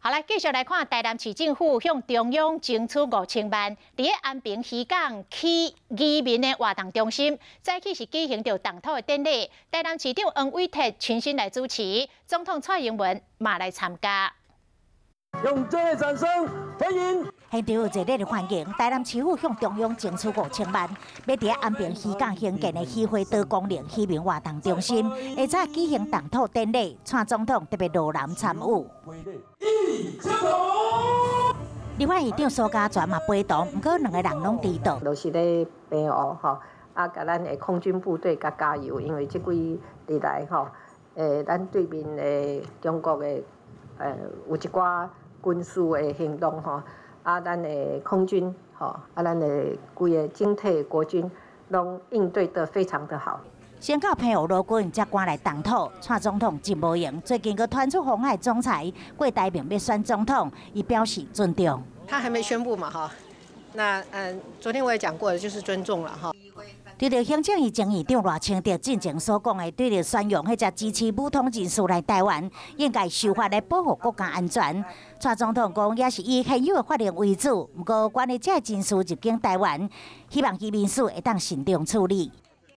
好來，繼續來看台南市政府向中央爭取5000萬，佇咧安平漁港起漁民的活動中心，早起是舉行著動土的典禮。台南市長黃偉哲親身來主持，總統蔡英文嘛來參加。用熱烈掌聲歡迎！現場熱烈的歡迎，台南市府向中央爭取五千萬，欲佇安平漁港興建的漁會多功能漁民活動中心，下早舉行動土典禮，蔡總統特別落南參與。立法院長蘇嘉全嘛陪同，毋過兩个人攏遲到。就是咧澎湖吼，啊，共咱的空軍部隊共加油，因為這幾日來吼，咱對面的中國的有一寡軍事的行動吼，啊，咱的空軍吼，啊，咱的規个整體國軍攏應對得非常的好。先到澎湖陸軍，才趕來動土。蔡總統真無閒，最近閣傳出鴻海總裁郭台銘欲選總統，伊表示尊重。他還沒宣布嘛，哈？那昨天我也講過了，就是尊重了哈。對著行政院前院長賴清德進前所講的，對著宣揚彼隻支持武統人士來台灣，應該修法來保護國家安全。蔡總統講，也是以現有的法令為主，毋過關於這个人士入境台灣，希望移民署會當慎重處理。